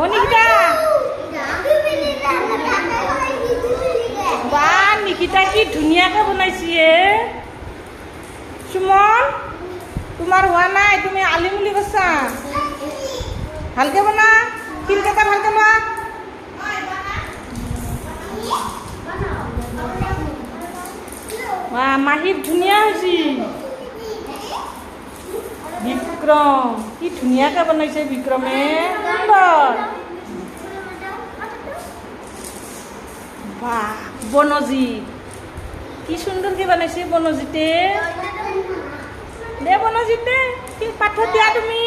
অ নিকিতা, বা নিকিতা কি ধুনীয়াকে বনাইছে হে। সুমন, তোমাৰ হোৱা নাই, তুমি আলিমুলি কৰছা। ভালকে বনা, শিলকেইটা ভালকে লোৱা। বা মাহীৰ ধুনীয়া হৈছে। বিক্ৰম কি ধুনীয়াকে বনাইছে বিক্ৰমে, সুন্দৰ। বাহ বনজিত কি সুন্দৰকে বনাইছে বনজিতে। দে বনজিত দে, কি পাথৰ দিয়া তুমি।